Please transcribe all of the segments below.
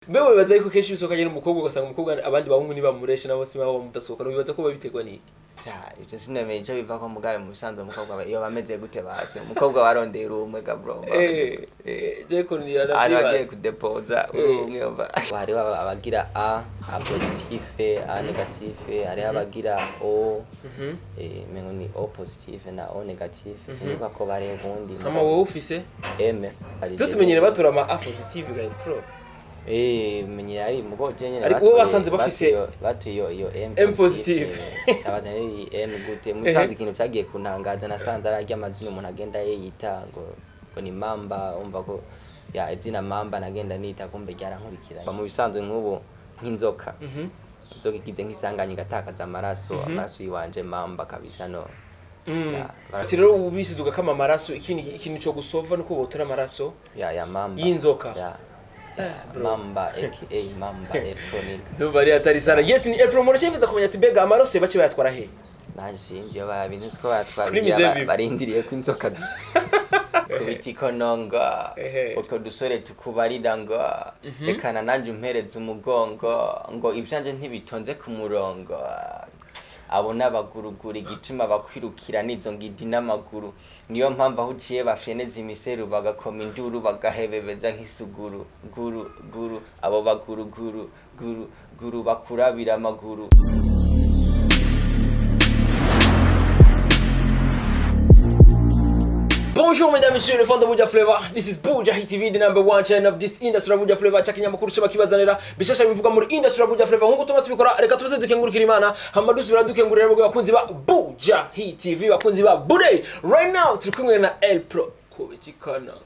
Mbe wibaza yuko kenshi bisohokanye n'umukobwa, ugasanga umukobwa abandi bahungu ntibamureshe, nabo si babo mudasohokana, wibaza ko babiterwa n'iki? Ja, ivyo sinamenye ico bivako, mugabe mu bisanzwe umukobwa iyo bameze gute base umukobwa barondera umwe ga bro, bameze gute? Je ko Ari bagiye nirarabyibaza. Kudepoza uri umwe hariho abagira A positif, A négatif, hariho abagira O, mengo ni O positif na O négatif, sinibuka ko bari ubundi. Hama wowe ufise? M. Tutumenyere batura ama A positif ga bro. Menye ari mugo je nyene. Ariko uwo basanze bafise batuye iyo M. M positive. Abatari M gute? Musanze ikintu cyagiye kuntangaza, nasanze ararya amazina umuntu agenda yiyita ngo ni Mamba. Umva ko ya izina Mamba nagenda nita, kumbe ryarankurikiranye. Mu bisanzwe nk'ubu nk'inzoka, inzoka igize nk'isanganya igatakaza amaraso, amaraso yiwanje Mamba kabisa no. Ya, Ati rero ubu bisize ugakama amaraso, ikindi ikintu cyo gusova nuko botora amaraso ya Mamba. y'inzoka. Ya. Mamba aka Mamba Electronic. Ndumva ari atari sana. Yes, ni April umuntu cyifuza kumenya ati mbega amaraso bace bayatwara he? Nanje sinzi iyo babintu two bayatwara. Kuri Musée Vive. Barindiriye ko inzoka kubita ikonongo. Utwo dusore tukubarira ngo rekana nanje umpereze umugongo, ngo ivyanje ntibitonze ku murongo. Abo n'abaguruguru, igituma bakwirukira n'izo ngidi n'amaguru. Niyo mpamvu aho uciye bafyeneza imiseru, bagakoma induru, bagahebebeza nk'isuguru guru guru. Abo baguruguru guru guru bakurabira amaguru. Bonjour mesdames, messieurs, les fans de Buja Flavor. This is Buja Hit TV, the number one channel of this industry Buja Flavor. Chaka nyamakuru cyo bakibazanira bishasha bivuga muri industry Buja Flavor. Nkuko tuma tubikora, reka tuze dukengurukira Imana, hama dusubira dukengurira rero bakunzi ba Buja Hit TV, bakunzi ba Bude. Right now turi kumwe na El Pro Kubiti Kananga.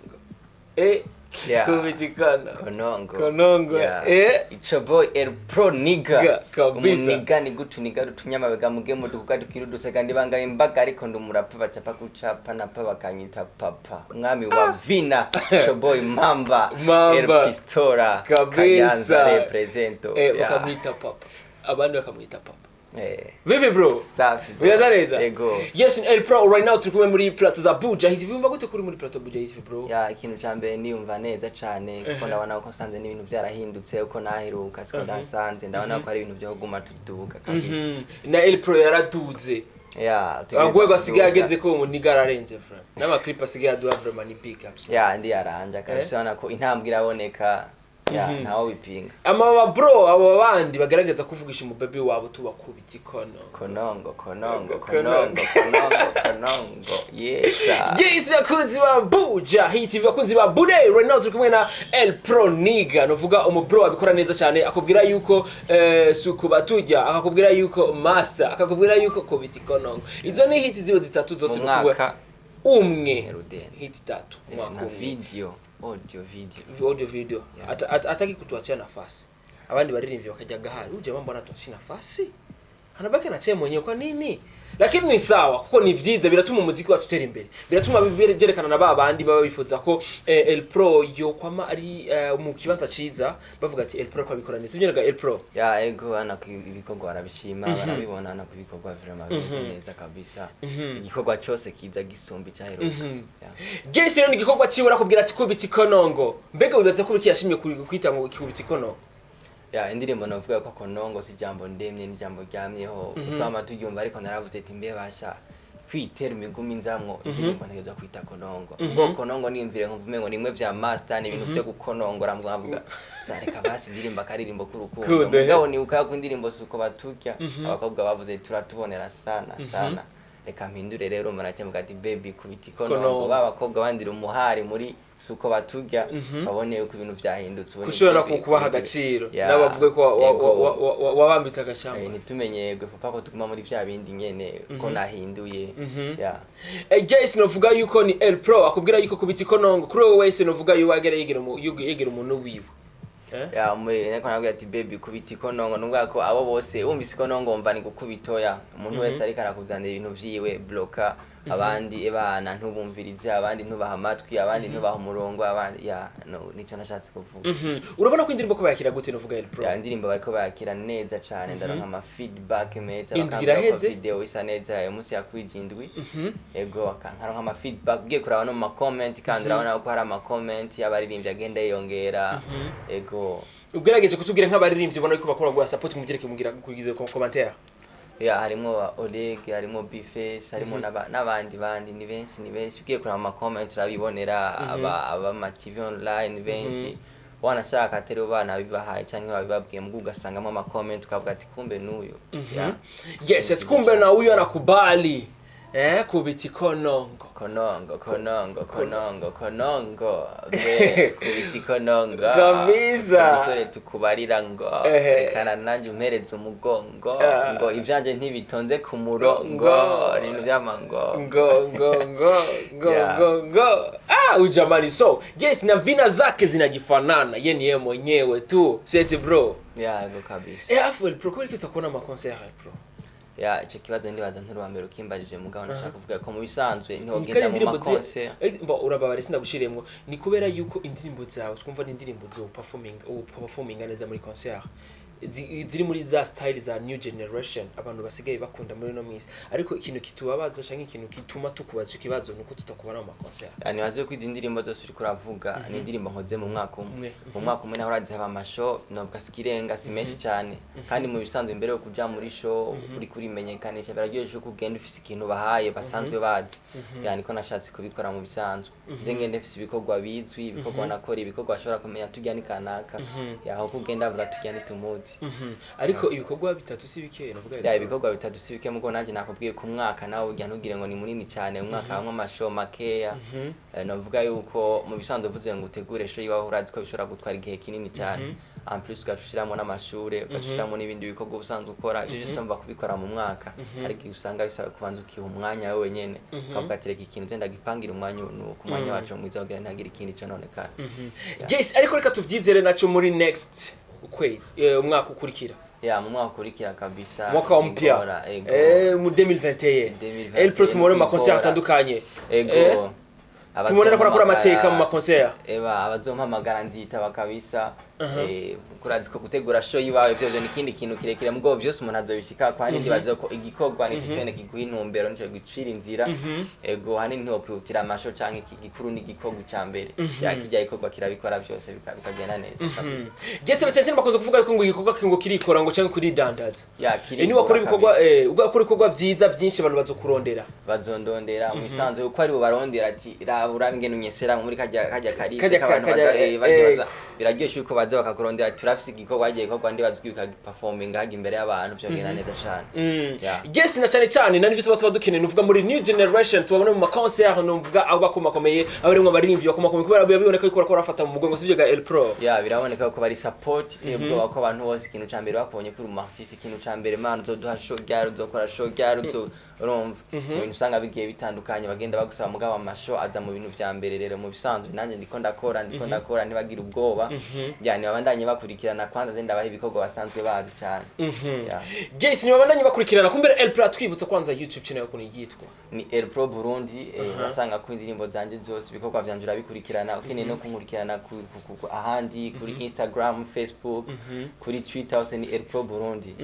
Kubiti Kananga. Konongo. Konongo. Yeah. It's your boy El Pro nigga. Kabisa. Umuniga ni gutuniga rutunyamabega mugemo dukuka dukira uduseka ndibanga imbaga, ariko ndumurapa bacapa kucapa napa bakanyita papa umwami wa vina. It's your boy Mamba. Mamba. El Pistola. Kabisa. Kayanza represento. Bakamwita papa. Abandi bakamwita papa. Vipi bro? Safi bro. Biraza neza? Ego. Yes, El Pro, right now turi kumwe muri plateau za Buja Hit TV. Wumva gute kuri muri plateau Buja Hit TV, bro? Ya, ikintu ca mbere niyumva neza cane kuko ndabona ko nsanze n'ibintu byarahindutse uko naheruka siko ndasanze, ndabona ko ari ibintu byo kuguma tuduga kabisa. Na El Pro yaraduze. Ya. Urwego asigaye ageze ko ubu nigga ararenze vraiment. N'amaclip asigaye aduha vraiment ni big kabisa. Ya, ndi yaranja kabisa, urabona ko intambwe iraboneka, ya, ntawe wipinga. Ama bro, abo bandi bagaragaza kuvugisha umubaby wabo tubakubita ikono. Konongo, konongo. Konongo. Konongo, konongo, konongo, yesa. Yes, bakunzi ba Buja Hit TV, bakunzi ba Bude, right now turi kumwe na El Pro Nigga, nuvuga umu bro abikora neza cyane, akubwira yuko suku batujya, akakubwira yuko master, akakubwira yuko kubita ikonongo. Izo ni hit ziwe zitatu zose Mu nukuvuga mwaka umwe. Erudeni. Hit tatu mwaka Na umwe. video, audio, video. Audio, video. Yeah. Ataki kutuachia nafasi, abandi baririmbyi bakajya gahari, huyu jamaa mbona atuachia nafasi, anabaki anachea mwenyewe kwa nini? Lakini ni sawa kuko ni vyiza, biratuma umuziki wacu utera imbere, biratuma byerekana na ba bandi baba bifuza ko El Pro yokwama ari mu kibanza ciza, bavuga ati El Pro ko abikora neza, sibyo ga El Pro? Ya, ego, urabona ko ibikorwa barabishima, barabibona, urabona ko ibikorwa vraiment bimeze neza kabisa, igikorwa cyose kiza gisumba icyaheruka. Ya. Jesse rero ni igikorwa ciwe, arakubwira ati kubita ikonongo. Mbega wibaza ko yashimye kwita ngo kubita ikonongo? Ya, indirimbo navuga ko konongo si ijambo ndemye, ni ijambo ryamyeho twama turyumva, ariko naravuze ati mbe basha kwitera imigumi nzamwo indirimbo ntegerezwa kwita konongo, ubwo konongo niyumvire nkumva umengo nimwe vya master, ni ibintu vyo gukonongora, mwavuga zareka basi indirimbo akaririmbo k'urukundo. Kundo, eh. Mugabo nibuka ko indirimbo suko baturya abakobwa bavuze turatubonera sana sana, reka mpindure rero murakemuka ati baby kubita ikonongo. Konongo. Ba bakobwa bandira umuhari muri suko baturya babone yuko ibintu vyahindutse, ubu ni Kushobora baby kubaha kubita- agaciro. Ya, nabo bavuge ko ego. wabambitse agashamba. Ntitumenyerwe papa ko tuguma muri vya bindi nyene ko nahinduye, ya. Jayce, novuga yuko ni El Pro akubwira yuko kubita ikonongo kuri wowe wese, novuga yuko wagera yegera yegera umuntu wiwe. Eh? Ya, niko nabwira ati baby kubita ikonongo, nuvuga ko abo bose wumvise ikonongo mva ni gukubitoya umuntu wese ariko arakuzanira ibintu vyiwe, bloka abandi, ebana ntubumvirize abandi, ntubaha amatwi abandi, ntubaha umurongo abandi, ya, no nico nashatse kuvuga. Urabona ko indirimbo ko bayakira gute, novuga El Pro? Ya, indirimbo bariko bayakira neza cane, ndaronka ama feedback meza. Indwi Bakambwira ko iraheze. video isa neza, uyu munsi yakwije indwi. Ego, nkaronka ama feedback, ugiye kuraba no mu ma comment kandi urabona ko hari ama comment y'abaririmbyi agenda yiyongera, ego. Ugerageje kutubwira nk'abaririmbyi ubona yuko bakora gwa support, mugire mugira kugize commentaire. Ya, harimo ba Oleg, harimo Bface, harimo n'abandi bandi, ni benshi, ni benshi. Ugiye kuraba ama comment urabibonera, aba ma TV online benshi, wanashaka atari bo bana bibahaye canke babibabwiye, mugu ugasangamo ama comment ukavuga ati kumbe n'uyu. Ya. Yes, ati kumbe na huyu anakubali kubita ikonongo. Konongo, konongo, konongo, konongo be kubita ikonongo. Kabisa. Umusore tukubarira ngo rekana nanjye umpereze umugongo, ngo ivyanje ntibitonze ku murongo. Ngo. Ibintu vy'amango. Ngo ngo ngo ngo. Yeah. Ngo ngo, ah, ujamani. So yes, na vina zake zinajifanana, ye ni yeye mwenyewe tu, seti bro. Yago kabisa. Afu bro, kubera ko tutakubona ama concert, bro? Ya, ico kibazo ndibaza nturi mbere ukimbajije, mugabo ndashaka kuvuga ko mu bisanzwe Ni ntihogenda kari mu indirimbo ma concert. Mbo urababare, sindagushiremwo, ni kubera yuko indirimbo zawe twumva ni indirimbo zo performing neza muri concert, ziri muri za style za new generation abantu basigaye bakunda muri no misi. Ariko ikintu kitubabaza canke ikintu gituma tukubaza ico kibazo nuko tutakubona mu ma concert. Nibaze ko izi ndirimbo zose uriko uravuga ni indirimbo nkoze mu mwaka umwe. Umwe. Mu mwaka umwe naho urazi haba ama show, novuga sikirenga, si menshi cyane. Kandi mu bisanzwe imbere yo kuja muri show uriko urimenyekanisha, biraryoshe ko ugenda ufise ikintu bahaye basanzwe bazi. Yani ko nashatse kubikora mu bisanzwe, nze ngende mfise ibikorwa bizwi, ibikorwa nakora, ibikorwa bashobora kumenya turya ni kanaka, yaho ko ugenda avuga turya ntitumuzi. Ariko ibikorwa bitatu si bike, navuga. Ya, ibikorwa bitatu si bike, mugo nanjye nakubwiye ku mwaka nawe ujya ntugire ngo ni munini cyane, umwaka hamwe ama show makeya. Navuga yuko mu bisanzwe uvuze ngo utegure show iwawe, urazi ko bishobora gutwara igihe kinini cyane, en plus ugaca ushiramo n'amashure, ugaca ushiramo n'ibindi bikorwa ubusanzwe ukora. Ibyo byose mva kubikora mu mwaka, ariko igihe usanga bisaba kubanza ukiha umwanya wewe wenyene, ukavuga ati reka ikintu nze ndagipangira umwanya uyu nuku, umwanya wacu mwiza kugira ntihagire ikindi cononekara. Yes, ariko reka tuvyizere naco muri next ukwezi, umwaka ukurikira. Ya, mu mwaka ukurikira kabisa. Mwaka mpya. Zingora, ego. Mu 2021. 2021. El Pro tumubone mu ma concert Zingora. atandukanye. Ego. Tumubone ko arakora amateka mu ma concert. Eba, abazompamagara nzitaba kabisa. Kurazi ko gutegura show iwawe vyo ni ikindi kintu kirekire, mugabo vyose umuntu azobishika kwa nindi bazi ko igikorwa nico cyane kiguha intumbero, nico gicira inzira. Ego, hanini ntiwokwihutira ama show canke iki gikuru n'igikorwa ca mbere. Ya, kirya gikorwa kirabikora byose bikagenda neza kabisa. Yes, na cyane cyane bakunze kuvuga ko ngo igikorwa ngo kirikora ngo canke kuridandaza. Ya, Niba wakora ibikorwa kabisa. Ugakora ibikorwa vyiza vyinshi, abantu bazokurondera. Bazondondera mu bisanzwe uko ari barondera ati raba urabe ingene unyesera muri kajya karite Kajya k'abantu kajya, baza bajya baza biraryoshe yuko baza bakakurondera ati turafise igikorwa, hagiye gikorwa ndibaza ukagiperforminga hajya imbere y'abantu, byogenda neza cane. Yeah. Yes, na cyane cyane na nivyo tuba dukeneye, nuvuga muri new generation tubabona mu ma concert, nuvuga abo bakomakomeye, abarimwo abaririmbyi bakomakomeye, kubera biba biboneka yuko barakora bafata mu mugongo, sivyo ga El Pro? Ya, biraboneka ko bari support iteye ubwoba, ko abantu bose ikintu ca mbere bakubonye kuri umu artiste, ikintu ca mbere mana uzoduha show ryari, uzokora show ryari, uzo urumva ibintu usanga bigiye bitandukanye bagenda bagusaba, mugabo ama show aza mu bintu vya mbere. Rero mu bisanzwe nanjye ndiko ndakora, ntibagira ubwoba. Yani babandanye bakurikirana, kwanza nze ndabaha ibikorwa basanzwe bazi cyane. Ya. Yes, nibabandanye bakurikirana. Kumbere El Pro twibutsa kwanza YouTube channel ukuntu yitwa. Ni El Pro Burundi, urasanga ko indirimbo zanje zose, ibikorwa vyanje urabikurikirana. Ukeneye no kunkurikirana ahandi kuri Instagram, Facebook, kuri Twitter, hose ni El Pro Burundi.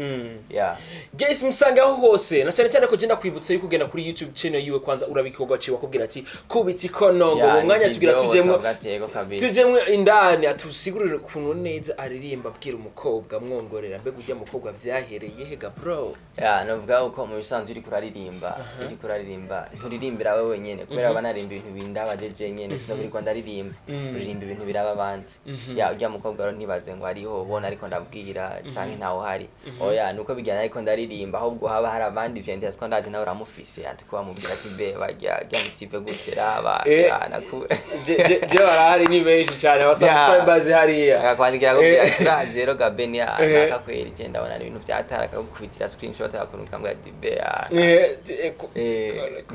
Yeah. Yes, musanga aho hose, na cyane cyane ko genda kwibutsa yuko ugenda kuri YouTube channel yiwe kwanza urabikorwa ciwe akubwira ati kubita ikono ngo mu mwanya tugira tujemwo Gatego kabisa. tujemwe indani, atusigurire ukuntu neza aririmba abwira umukobwa amwongorera. Mbega ujya mukobwa vyahereye he ga bro? Ya, novuga uko mu bisanzwe uriko uraririmba nturirimbira wewe wenyene, kubera banarimba ibintu bindaba jeje nyene, sinobirirwa ndaririmba, uririmba ibintu biraba abandi. Ya, ujya mukobwa rero ntibaze ngo ariho ubona ariko ndabwira canke ntawe uhari, oya, nuko bijyana ariko ndaririmba, ahubwo haba hari abandi vyendera twa ndazi nawe uramufise ati ko bamubwira ati be barya rya mutipe gute raba. Ya, naku Je barahari ni benshi cyane aba subscribers hariya. Akakwandikira akubwira ati turazi rero Gabe ya nakakwera je ndabona ari ibintu vyatara, akagukubitira screenshot akakurungika ambwira ati be ya.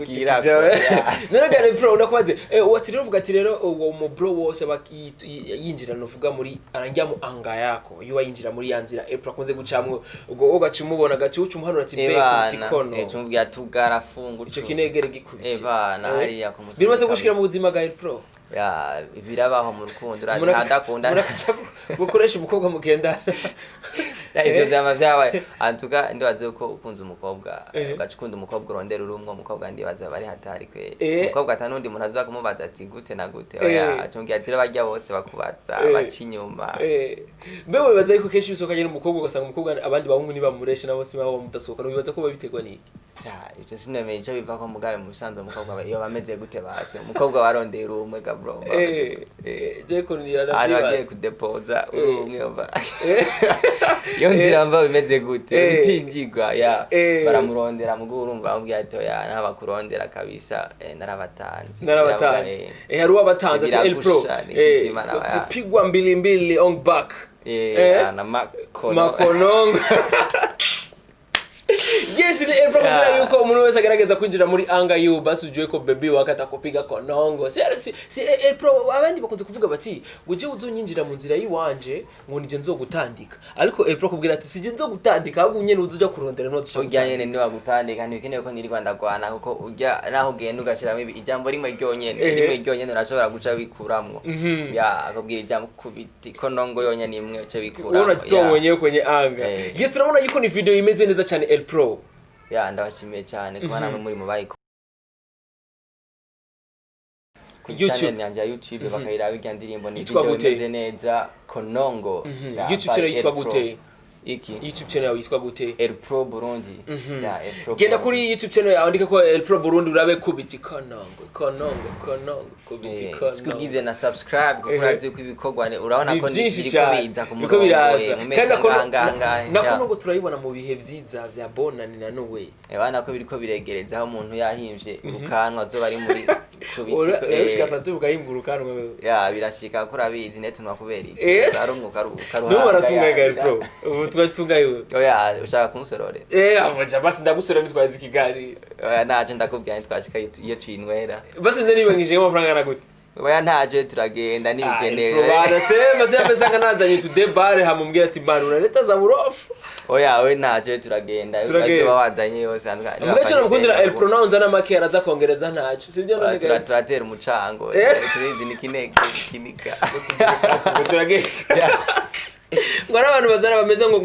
Gira ko, ya. None ga bro, ndakubaze, wati rero uvuga ati rero uwo mu bro wose aba yinjira nuvuga muri arangia mu anga yako iyo yinjira muri ya nzira April akunze gucamwo, ubwo wowe ugaca umubona gaca uca umuhanura ati be Ebana, kubita ikono. Tumubwira tugara fungura. Ico kinegere gikubite. Ebana, hariya ku musozi Bimaze gushikira kabisa. mu buzima bwa April? Ya, birabaho mu rukundo, urazi Umuntu ntadakunda. Umuntu akaca gukoresha umukobwa mugenda. Ya, ivyo vyama vyabaye antuka. Ndibaza yuko ukunze umukobwa, ugaca ukunda umukobwa urondera uri umwe, umukobwa ndibaza bari hatari kweli. Umukobwa ata n'undi muntu aza kumubaza ati gute na gute. Oya, acumubwira ati barya bose bakubaza baca inyuma. Mbe wibaza yuko kenshi iyo usohokanye n'umukobwa, ugasanga umukobwa abandi bahungu ntibamureshe, nabo si babo mudasohokana, wibaza ko biba biterwa n'iki? Ja, ivyo sinemeye ico bivako, mugabe mu bisanzwe umukobwa iyo bameze gute base umukobwa warondera umwe ga bro, bameze gute? Je ko Ahantu bagiye nirana kudepoza uri umwe umva iyo nzira mva bimeze gute? Bitingirwa ya baramurondera, mugo urumva bamubwira ati oya, ntabakurondera kabisa, narabatanze. Narabatanze. Hari uwabatanze ati El Pro. Biragusha, ni kizima na ya. Zipigwa mbili mbili on back. Na makono. Makonongo. Yes, ni El Pro kubera yuko umuntu wese agerageza kwinjira muri anga yu, basi ujue ko baby wake atakupiga konongo. Si El Pro, abandi bakunze kuvuga bati ngo je uzonyinjira mu nzira yiwanje ngo nije nzogutandika, ariko El Pro kubwira ati sije nzogutandika, ahubwo nyene uzoja kurondera ntuzoja. Urya nyene ntiwagutandika, ntibikenewe ko nirirwa ndagwana, kuko urya naho ugenda ugashiramo ijambo rimwe ryonyene, rimwe ryonyene urashobora guca wikuramwo. Ya, akubwira ijambo kubiti konongo yonyene imwe uce wikuramwo. Wewe unajitoa mwenyewe kwenye anga. Yes, turabona yuko ni video imeze neza cyane, El Pro. Ya, ndabashimiye cyane kuba namwe muri mu bayiko kuri YouTube. channel yanje ya YouTube bakayiraba irya ndirimbo, ni Yitwa video gute? imeze neza, Konongo. Ya, YouTube channel by yitwa El Pro. gute? Iki? YouTube channel yawe yitwa gute? El Pro Burundi. Ya, El Pro Genda Burundi. kuri YouTube channel yawe, andika ko El Pro Burundi, urabe kubiti konongo konongo konongo kubiti konongo. Sikugize na subscribe kuko urazi ko ibikorwa urabona Ni ko byinshi biriko cyane biza ku biriko murongo, biraza. mu mezi Kandi angahe. na konongo turayibona mu bihe vyiza vya bonani na Noel. Urabona ko biriko biregereza aho umuntu yahimvye urukanwa azoba ari muri kubiti. Ushika saa tatu ukahimbura ukanwa wewe. Ya, birashika ko urabizi netunwa kubera iki? Ari umwuka ukaruhanga. N'ubu baratunga El Pro, ubu twatunga iwe. Oya, ushaka kunsorore? Abaja basi ndagusura nitwaze ikiganiro. Oya, naje ndakubwira ntitwashika iyo twinywera. Basi ndaniba amafaranga na gute? Oya, ntaje, turagenda ntibikenewe. Bana sema sema sanga nazanye tude bare hamubwira ati man unaleta za burofu. Oya, we ntaje, turagenda. Turagenda. Azoba wazanye yose. Mbwa cyo namukundira El Pro nawe nzana make araza kongereza ntacyo, sibyo none? Turatera umucango. Turizi ni kineke kinika. Turagenda. Ngo ari abantu bazana bameze ngo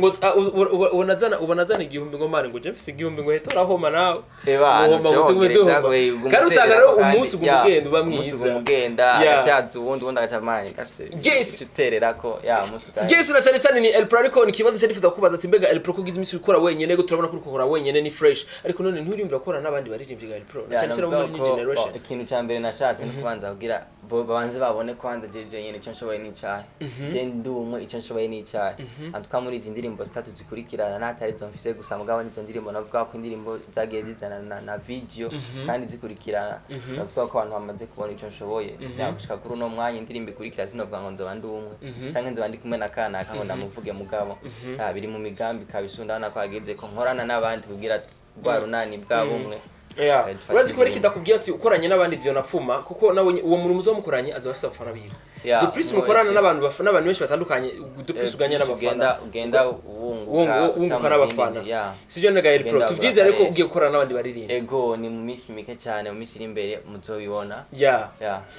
ubona azana 1000 ngo mani ngo je mfise 1000 ngo heto urahoma nawe. Eba. Uhoma ngo tugume duhoma, kandi usanga rero umunsi uguma ugenda uba umunsi mwiza. uguma ugenda, agacaza uwundi agaca mani gafise utererako ya umunsi utahe. Yes, na cyane cyane ni El Pro, ariko ni ikibazo cyari nifuza kubaza ati mbega El Pro kugize imisi ukora wenyene, go turabona ko uri gukora wenyene ni fresh, ariko none nturiyumvira gukora n'abandi baririmbyi ga El Pro, na Ya, cyane cyane bo navuga muri new ko, generation? oh, ikintu cya mbere nashatse no kubanza kugira bo babanze babone kwanza jeje nyene icyo nshoboye n'icahe, je ndi umwe icyo nshoboye n'icahe. Antuka muri izi ndirimbo zitatu zikurikirana n'atari zo mfise gusa, mugabo nizo ndirimbo navuga ko indirimbo zagiye zizana na video kandi zikurikirana, navuga ko abantu bamaze kubona icyo nshoboye. Ya, gushika kuri uno mwanya indirimbo ikurikira sinovuga ngo nzoba ndi umwe canke nzoba ndi kumwe na kanaka ngo ndamuvuge, mugabo ya, biri mu migambi kabisa. Ndabona ko hageze ko nkorana n'abandi kugira rwa runani bwa bumwe. Dufate Urazi kubera izindi. iki ndakubwiye ati ukoranye n'abandi byo napfuma, kuko nawe uwo muntu muzo mukoranye azaba afise abafana biwe. De plus umwe mukorana wese. n'abantu bafana, n'abantu benshi batandukanye, de plus uganya n'abafana. Ugenda wunguka Wunguka uca mu n'abafana. zindi, ya. Sibyo nega El Pro? Ugenda Tuvyize ariko wagura ugiye gukorana n'abandi baririmbyi. Ego, ni mu minsi mike cyane, mu minsi iri imbere muzobibona. Ya.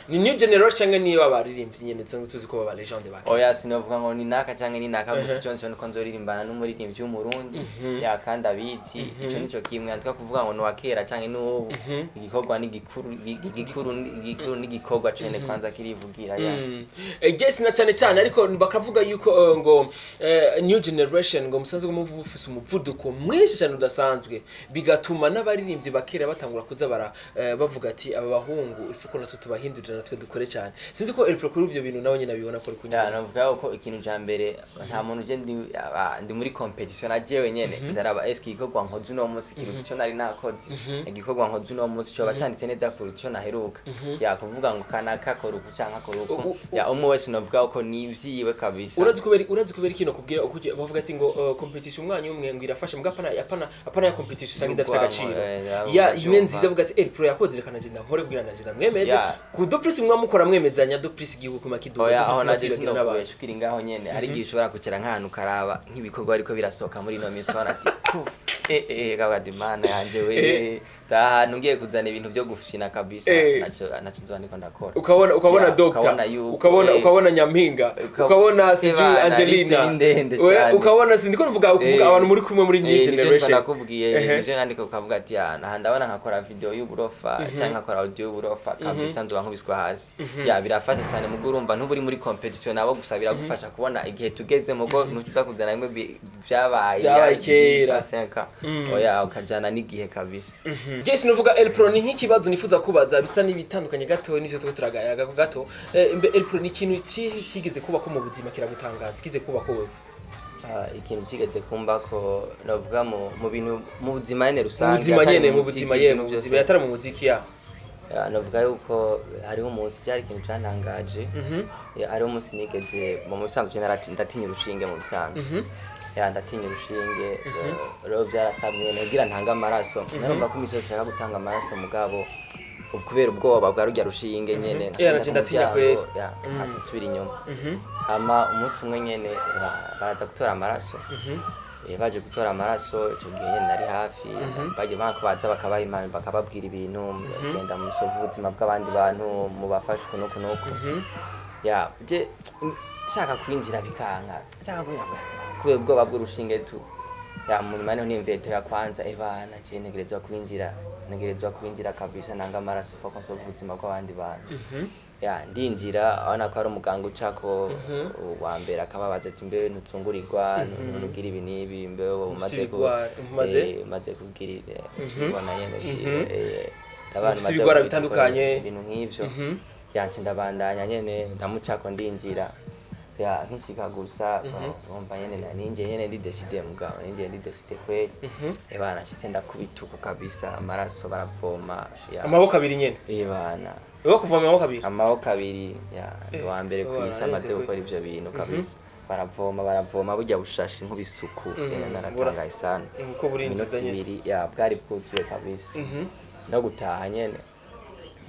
Ni new generation cyangwa niba abaririmbyi nyene dusanzwe tuzi ko baba legende ba kera? Oya, sinovuga ngo ni naka canke ni naka, gusa ico nco nuko nzoririmbana n'umuririmbyi w'Umurundi, ya, kandi abizi ico nico kimwe. Antuka kuvuga ngo ni uwa kera canke n'ubu, igikorwa ni gikuru, igikuru n'igikorwa cene kwanza kirivugira, ya. Yes, na cyane cyane ariko bakavuga yuko ngo new generation ngo musanzwe muba mufise umuvuduko mwinshi cyane udasanzwe, bigatuma n'abaririmbyi bakera batangura kuza bara bavuga ati aba bahungu ifuko natwe tubahindurira natwe dukore cyane. Sinzi ko El Pro kuri ibyo bintu nawe nyine abibona ko ari Ya, kunyura. navuga ko ikintu ca mbere nta muntu je ndi muri competition na jewe nyene, ndaraba eske igikorwa nkoze uno munsi kiruta ico nari nakoze, igikorwa nkoze uno munsi coba canditse neza kuruta ico naheruka. Ya, kuvuga ngo kanaka akora uku canke akora uku, ya, umwe wese novuga ko ni ivyiwe kabisa. Urazi kubera ikintu kubwira uko bavuga ati ngo competition umwanya umwe ngo irafasha, mbwa apana ya competition usanga idafite Y'urwango, agaciro. Ya, Ya, imwe ndavyumva. nziza avuga ati El Pro yakoze, reka nanje ndankore kugira nanje ndamwemeze. Ku de plus mwa mukora mwemezanya, de plus igihugu kuma kiduga, Oya, de plus aho naje mwatubagira n'abantu. sinokubesha, ukiri ngaho nyene hari igihe ushobora kwicara nk'ahantu ukaraba nk'ibikorwa ariko birasohoka muri ino minsi, ukabona ati puf. Kavuga ati mana yanje we, ahantu ngiye kuzana ibintu byo gufyina kabisa, naco nzoba ndiko ndakora. Ukabona Ya, doctor, ukabona yuko, ukabona ukabona Nyampinga, ukabona sijui Ebana, Angelina. liste ni ndende cyane. Ukabona, sindiko mvuga kuvuga abantu muri kumwe muri new nivyo ndiko generation. nakubwiye, nivyo nandika, ukavuga ati "Ah, aha ndabona nkakora video y'uburofa cyangwa nkakora audio y'uburofa kabisa, nzoba nkubiswe hasi." Ya, birafasha cyane mugo urumva ntuba uri muri competition nabo, gusa biragufasha kubona igihe tugezemo, ko ntuza kuzana bimwe vyabaye Vyabaye kera. 5. Oya, ukajana n'igihe kabisa. Jesse, nuvuga El Pro, ni nk'ikibazo nifuza kubaza bisa n'ibitandukanye gato n'ivyo turiko turagayaga gato. Mbe El Pro, ni ikintu kihe kigeze kuba ko mu buzima kiragutangaza, kigeze kuba ko wewe? Ah, ikintu kigeze kumba ko navuga mu bintu mu buzima nyene Mu rusange, buzima atari nyene, mu mu muziki, buzima ye, ibintu mu byose. buzima yatari mu muziki ya. Ya, navuga yuko hariho umunsi byari ikintu cyantangaje. Ya, hariho umunsi nigeze mu bisanzwe ndatinya urushinge mu bisanzwe. Ya, ndatinya urushinge. Rero byarasabwe kugira ntange amaraso. Narumva ko imisi yose nshaka gutanga amaraso, mugabo kubera ubwoba bwa rurya rushinge nyene, Eh, nanje ndatinya kweri. ya, nkaca nsubira inyuma. Hama umunsi umwe nyene baraza gutora amaraso. Baje gutora amaraso, ico gihe nyene nari hafi. Bagiye banga ko baza bakabaha impano, bakababwira ibintu, genda musove ubuzima bw'abandi bantu, mubafashe uku n'uku n'uku. Ya, je nshaka kwinjira bikanka, nshaka kwinjira kubera ubwoba bw'urushinge tu. Ya, mu nyuma niho niyumviye ya kwanza, ebana, je ntegerezwa kwinjira, ntegerezwa kwinjira kabisa, nanga amaraso, foko nsove ubuzima bw'abandi bantu. Ya, ndinjira, abona ko hari umuganga ucako wa mbere, akababaza ati mbe ntutsungurirwa, ntugira ibi n'ibi, mbe umaze umaze umaze kugira ubona nyene abantu Ufise maze ibigwara kugira bitandukanye. ibintu nk'ivyo. Yance ndabandanya nyene, ndamucako, ndinjira. Ya, nkishika gusa urumva nyene ninjiye nyene ndi décidé, mugabo ninjiye ndi décidé kweli. Ebana, nshitse ndakubituka kabisa, amaraso baravoma, ya. Amaboko abiri nyene? Ebana. Wewe kuvoma amaboko abiri? Amaboko abiri, ya. Ndi wa mbere ku isi amaze bararenze. Gukora ivyo bintu kabisa, baravoma, baravoma burya bushashi nk'ibisuku. Naratangaye sana. Uko burinjiza Iminota nyene. 2, ya, bwari bwuzuye kabisa. No gutaha nyene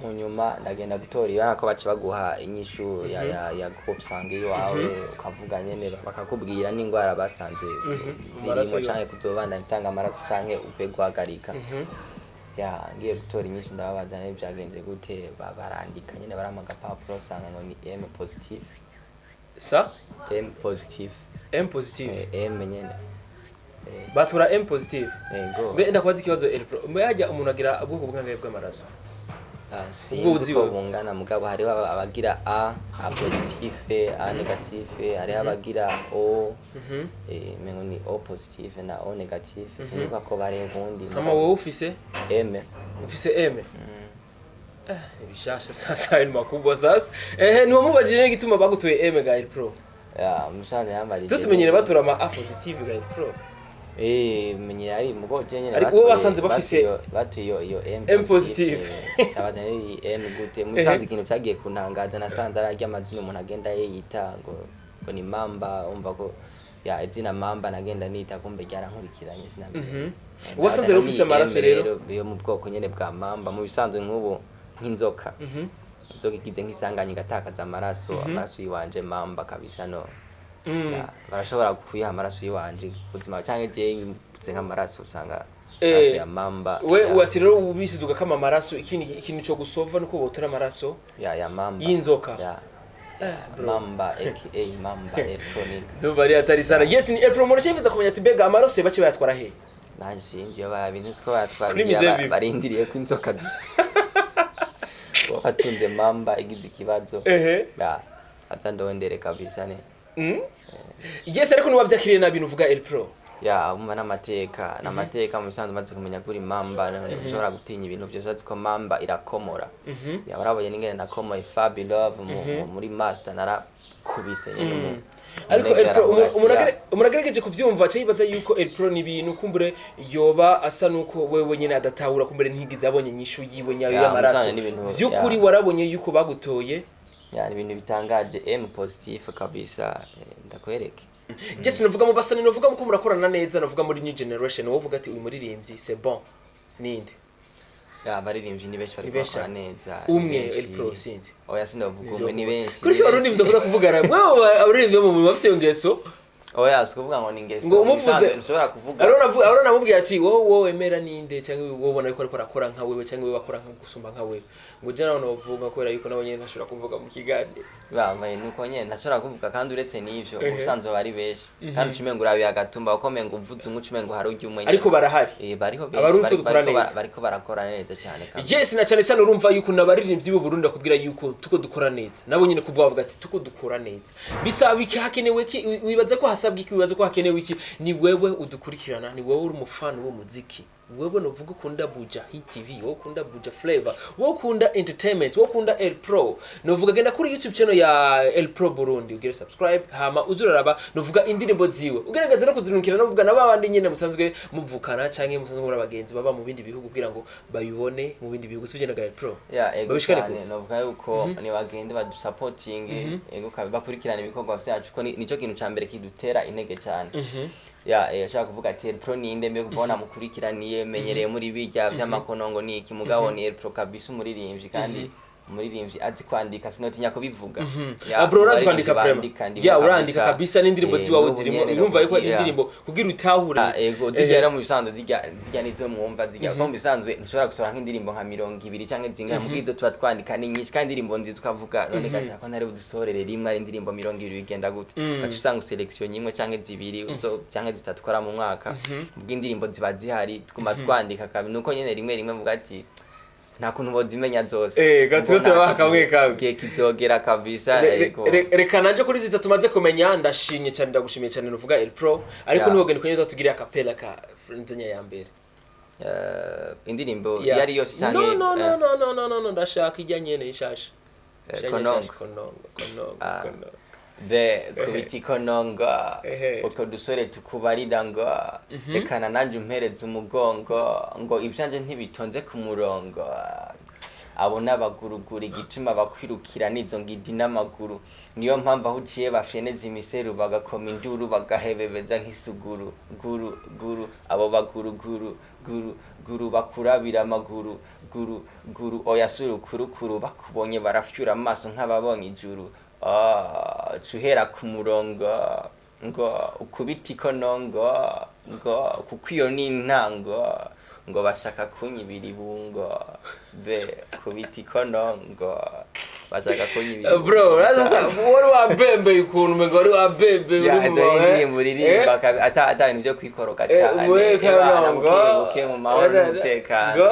mu nyuma ndagenda gutora iyo ko baca baguha inyishu ya groupe sanguin iwawe, ukavuga nyene, bakakubwira n'ingwara basanze Amaraso zirimo yo. canke kuzobandanya utanga amaraso canke ukwiye guhagarika. Ya, ngiye gutora inyishu, ndababaza nyene byagenze gute. Barandika nyene, barampa agapapuro, usanga ngo ni M positif. Sa? M positif. M positive. M nyene. Batura M positive? Yego. Mbe ndakubaza ikibazo, El Pro, mbe hajya umuntu agira ubwoko bwangahe bw'amaraso? Ah, Ubwo sinzi uzi uko wewe. bungana, mugabo hariho abagira A, A positif, A négatif, hariho abagira O, mengo ni O positif na O négatif, sinibuka ko bari ubundi. Hama wowe ufise? M. Ufise M. Ni bishasha sasa, ni makubwa sasa. Ehe, niwamubajije n'igituma bagutoye M ga El Pro? Ya, umusanze yambajije. Tutumenyere batura ama A positive ga El Pro. Menye ari mugo je nyene. Ariko uwo basanze bafise batuye iyo M. M positive. Abana ni M gute? Musanze ikintu cyagiye kuntangaza, nasanze ararya amazina umuntu agenda yiyita ngo ni Mamba. Umva ko ya izina Mamba nagenda nita, kumbe ryarankurikiranye, sinamenye. Wasanze rero ufise amaraso rero? Yo mu bwoko nyene bwa mamba. Mu bisanzwe nk'ubu nk'inzoka, inzoka igize nk'isanganya igatakaza amaraso, amaraso yiwanje mamba kabisa, no. Ya, barashobora kuyiha amaraso yiwanje ubuzima, canke je mvuze nk'amaraso usanga amaraso ya mamba. We ya, wati rero ubisize ugakama amaraso, ikindi ikintu cyo gusova nuko botora amaraso ya mamba. y'inzoka. Ya. Bro. Mamba aka Mamba Electronic. Ndumva ari atari sana. Yes, ni El Pro. Umuntu cyifuza kumenya ati mbega amaraso bace bayatwara he? Nanje sinzi iyo bayabintu two bayatwara. Kuri Musée Vive. Barindiriye ko inzoka batunze mamba igize ikibazo. Ya, aza ndondere kabisa ne. Yes, ariko niwavyakiriye nabi nuvuga El Pro? Ya, umva n'amateka mu bisanzwe umaze kumenya kuri mamba ushobora gutinya ibintu byose, urazi ko mamba irakomora. Ya, urabonye n'ingene nakomoye Fabi Love muri master, narakubise nyene Ariko umunegera El Pro aravuga ati, umuntu agerageje kuvyumva aca yibaza yuko El Pro ni ibintu kumbure yoba asa nuko wewe nyene adatahura, kumbure ntigize abonye inyishu yiwe nyayo Ya, y'amaraso. muzanye n'ibintu, Vy'ukuri ya. warabonye yuko bagutoye? Ya, ni ibintu bitangaje, M positif kabisa. Ndakwereke. Jesse, novuga mu basani, novuga muko murakorana neza, novuga muri new generation, wowe uvuga ati uyu muririmbyi c'est bon, ninde? Ya, abaririmbyi ni benshi bari Ni benshi. bakora neza, ni Umwe, benshi. El Pro, sinzi. Oya, sindavuga umwe, ni benshi. Kuri Ni ko abarundi benshi. mudakunda kuvugana, mwewe abaririmbyi bo mu bafise iyo ngeso. Oya, si kuvuga ngo ni ingeso. Ngo umuvuze- Mubisanzwe nshobora kuvuga. Arona namubwiye ati wowe wemera ninde, cyangwa wowe ubona yuko ariko arakora nka wewe, cyangwa wewe akora nka gusumba nka wewe? Ngo je nawe novuga kubera yuko nawe nyene ntashobora kuvuga mu kiganiro. Bambaye nuko nyene ntashobora kuvuga, kandi uretse n'ivyo, ubusanzwe bari benshi, kandi ucumengo urabiye agatumba kuko mengo uvuze umwe ucumengo hari urya umwe nyene. Ariko barahari. Bariho benshi. Abarundi dukora neza. Bariko barakora neza cyane kabisa. Yes, na cyane cyane urumva yuko n'abaririmbyi b'u Burundi bakubwira yuko tuko dukora neza, nabo nyine kubwo bavuga ati tuko dukora neza. Bisaba iki? Hakenewe iki? Wibaza ko hasabwa iki? Wibaza ko hakenewe iki? Ni wewe udukurikirana, ni wewe uri umufana w'umuziki, wewe novuga ukunda Buja Hit TV, wowe ukunda Buja Flavor, wowe ukunda entertainment, wowe ukunda El Pro. Novuga genda kuri YouTube channel ya El Pro Burundi, ugire subscribe, hama uzuraraba novuga indirimbo ziwe, ugerageza no kuzirungikira novuga na babandi nyene musanzwe muvukana canke musanzwe muri abagenzi baba mu bindi bihugu, kugira ngo bayibone mu bindi bihugu, sibyo naga El Pro? Ya, ego. Babishikane Cyane. kure. Novuga yuko nibagende badusapotinge, ego kabi, bakurikirana ibikorwa byacu, ko nico kintu ca mbere kidutera intege cyane. Ya, ashaka kuvuga ati El Pro ninde? Mbe kubona mukurikiraniye menyereye muri bijya vy'amakonongo niki, mugabo ni El Pro kabisa, umuririmbyi, kandi umuririmbyi azi kwandika, sinotinya kubivuga. Ya, Ah, bro, urazi abaririmbyi kwandika vraiment. bandika, ndimo. Ya, urandika kabisa, n'indirimbo ziwawe N'ubu zirimo nyene urumva yuko ndakubwira. indirimbo kugira utahure. Ah, ego, zijya rero mu bisanzwe zijya nizo mwumva zijya, kuko mu bisanzwe ntushobora gusohora nk'indirimbo nka 20 canke zingahe, mu bwizo tuba twandika ni nyinshi, kandi indirimbo nziza, ukavuga none gashaka ko ntari budusohorere rimwe ari indirimbo 20, bigenda gute? Ugaca usanga uselection imwe canke zibiri canke zitatu ukora mu mwaka. Ubwo indirimbo ziba zihari, tuguma twandika kabi, nuko nyene rimwe rimwe mvuga ati nta kuntu bozimenya zose. Gatuma Mbona turabaha kamwe kamwe. Igihe kizogera kabisa. Ego. Reka nanje kuri zitatu maze kumenya, ndashimye cyane, ndagushimiye cyane nuvuga El Pro, ariko ntiwogenda ukanyuza tugiriye acapella ka nzenya ya mbere. Indirimbo Yeah. iyo ari yose canke? No, no, no, no, no, no, no, no, ndashaka ijya nyene ishasha. Ishasha. Konongo. Ishasha, konongo, konongo. Ah. Konongo. Be kubita ikonongo, utwo dusore tukubarira ngo rekana nanjye umpereze umugongo, ngo ibyanje ntibitonze ku murongo. Abo n'abaguruguru, igituma bakwirukira nizo ngidi n'amaguru, niyo mpamvu aho uciye bafyeneza imiseru, bagakoma induru, bagahebebeza nk'isuguru guru guru. Abo baguruguru guru guru bakurabira amaguru guru guru, oya sura ukurukuru, bakubonye barafyura amaso nk'ababonye ijuru. Ah, cuhera ku murongo ngo ukubita ikonongo, ngo kuko iyo ni intango, ngo bashaka kunyibira ibungo. Be kubita ikonongo, bashaka kunyibira ibungo. Bro, sasa wari wabembeye ukuntu umengo wari wabembeye Ya, uri mu izo indirimbo uririmba ata bintu byo kwikoroka cyane. We Ebana, konongo. buke buke mu mahoro n'umutekano.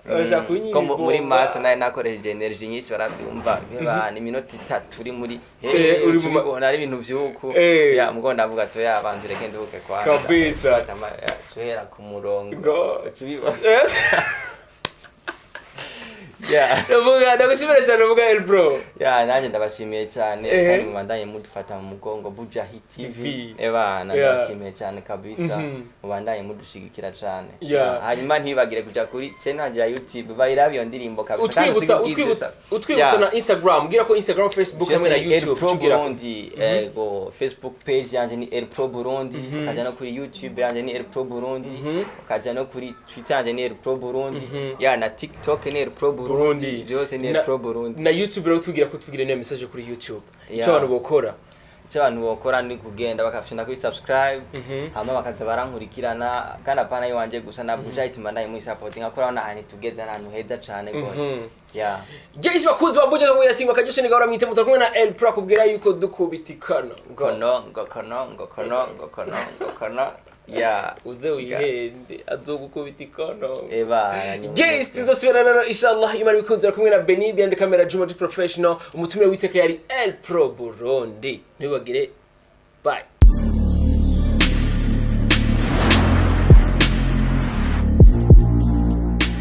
Ngo bashaka kunyibira Ko muri ibungo. master nawe nakoresheje energy nyinshi, barabyumva bebana iminota 3 uri muri Uri mu tubibona ari ibintu vy'uku. Ya, mugo ndavuga to ya bantu reke nduhuke kwanza. Kabisa. Fata ya, cuhera ku murongo. Ngo. Tubibona. Yes. Ya. Ndavuga ndagushimira cyane, uvuga El Pro. Ya, nanjye ndabashimiye cyane, kandi mubandanye mudufata mu mugongo, Buja Hit TV. TV. Ebana, ndabashimiye cyane kabisa. Mubandanye mudushigikira cyane. Ya, hanyuma ntibagire kuja kuri channel ya YouTube bayirabe iyo ndirimbo kabisa, kandi Utwibutsa usige utwibutsa ubwiza. utwibutsa Ya. na Instagram, bwira ko Instagram, Facebook hamwe na Byose ni El YouTube Pro tugira. Burundi. Ego, Facebook page yanje ni El Pro Burundi, ukaja no kuri YouTube yanje ni El Pro Burundi, ukaja no kuri Twitter yanje ni El Pro Burundi, ya, na TikTok ni El Pro Burundi. Burundi. Byose ni El Pro Burundi. Na YouTube rero tubwira ko tubwire niyo message kuri YouTube, icyo abantu bokora. Icyo abantu bokora ni kugenda bakafyonda kuri subscribe, hama bakaza barankurikirana, kandi apana iwanje gusa, na Buja ituma ndayimusapotinga, kuko urabona ahantu tugeze ni ahantu heza cane gose. Ya. Yes, bakunzi ba Buja, ndamubwira ati ngo akajyoshe ni gahora mwite mutura kumwe na El Pro, akubwira yuko dukubitikana. Kono ngo kono ngo kono ngo kono ngo kono, ya. Uze wihende, azogukubita ikono. Eba. Yes, tuzasubira rero inshallah Imana ibikunze. Kumwe na Benny behind camera, Juma G Professional, umutumire witeka yari El Pro Burundi. Ntibagire bye.